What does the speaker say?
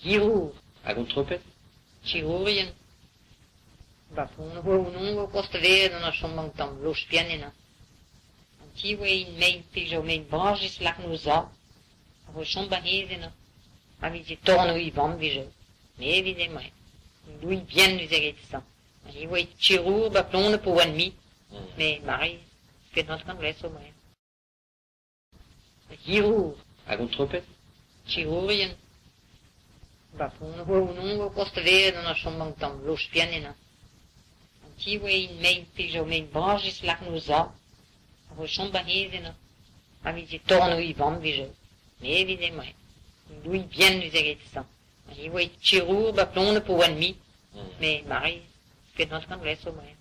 Hirour. Hag an tropet? Chirourien. Ba pon ho non o koste an a chom an tamm loch pianena. An ti oa in mein pejo mein branjis lak no za. Ho chom ba hezena. A vize torno i vam vije. Me vize mai. Louis bien nous eret sa. Hi oa chirour ba plone po wan mi. Me mari penant kan leso mai. Hirour. Hag an tropet? Chirourien. Ba pon ho non o koste an a chom an tamm loch pianena. An ti oa in mein pejo mein branjis lak no za. Ho chom ba hezena. A vize torno i vam vije. Me vize mai. Louis bien nous eret sa. Hi oa chirour ba plone po wan mi. Me mari penant kan leso mai.